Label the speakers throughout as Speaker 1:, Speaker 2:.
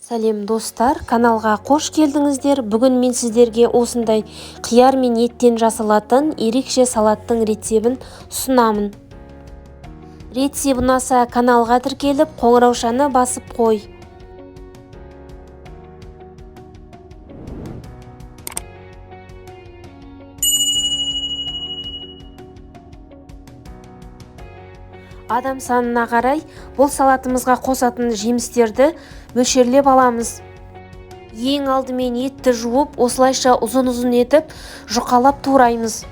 Speaker 1: Сәлем достар, каналға қош келдіңіздер. Бүгін мен сіздерге осындай қияр мен еттен жасалатын ерекше салаттың рецебін ұсынамын. Рецеп ұнаса каналға тіркеліп, қоңыраушаны басып қой. Адам санына қарай бұл салатымызға қосатын жемістерді мөлшерлеп аламыз. Ең алдымен етті жуып, осылайша ұзын-ұзын етіп жұқалап тураймыз.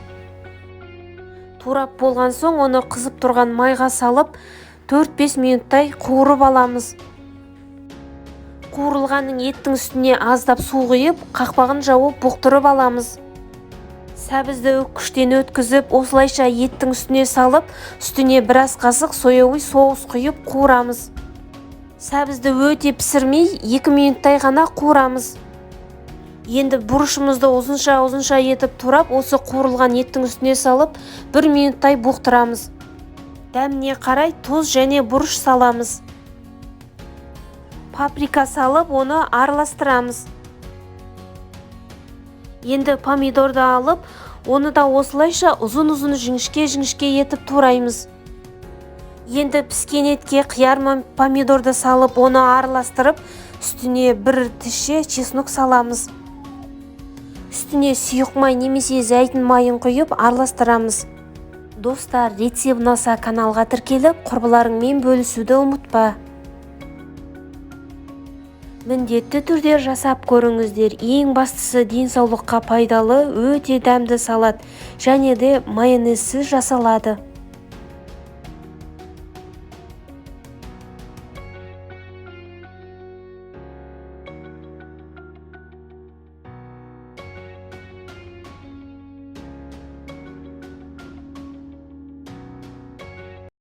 Speaker 1: Турап болған соң оны қызып тұрған майға салып, 4-5 минуттай қуырып аламыз. Қуырылғанның еттің үстіне аздап су құйып, қақпағын жауып бұқтырып аламыз. Сәбізді үккіштен өткізіп, осылайша еттің үстіне салып, үстіне біраз қасық соевый соус құйып қуырамыз. Сәбізді өте пісірмей, 2 минуттай ғана қуырамыз. Енді бұрышымызды ұзынша-ұзынша етіп турап, осы қуырылған еттің үстіне салып, 1 минуттай бұқтырамыз. Дәміне қарай тұз және бұрыш саламыз. Паприка салып, оны араластырамыз. Енді помидорды алып, оны да осылайша ұзын-ұзын жіңішке-жіңішке етіп тураймыз. Енді піскен етке қияр мен помидорды салып, оны араластырып, үстіне бір тісше чеснок саламыз. Үстіне сұйық май немесе зәйтүн майын құйып араластырамыз. Достар, рецепт ұнаса каналға тіркеліп, құрбыларыңмен бөлісуді ұмытпа. Міндетті түрде жасап көріңіздер. Ең бастысы денсаулыққа пайдалы, өте дәмді салат және де майонезсіз жасалады.